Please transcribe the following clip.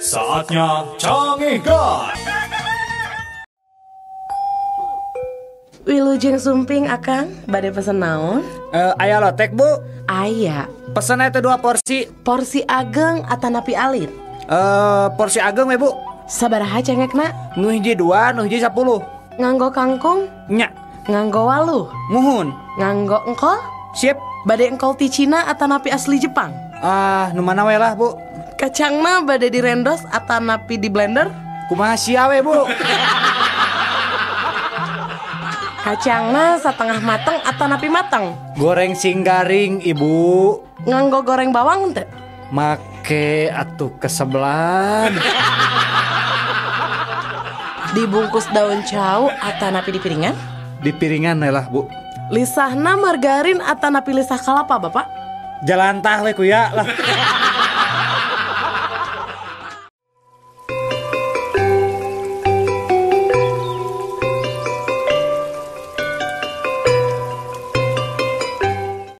Saatnya Cangehgar. Wilujeng sumping akang, bade pesen naon? Aya lotek bu? Aya. Pesen eta 2 porsi. Porsi ageng atanapi alit? Porsi ageng we bu. Sabaraha cengekna? Nu hiji 2, nu hiji 10. Nganggo kangkung? Nya. Nganggo waluh? Muhun. Nganggo engkol? Sip. Bade engkol ti Cina atanapi asli Jepang? Ah, nu mana we lah bu. Kacangna bade direndos atanapi di blender? Kumaha sia we bu. Kacangna setengah mateng atanapi mateng? Goreng sing garing ibu. Nganggo goreng bawang teu? Make atuh kesebelan. Dibungkus daun cau atanapi di piringan? Di piringan lah bu. Lisahna margarin atanapi lisah kalapa bapak? Jalantah we kuya lah.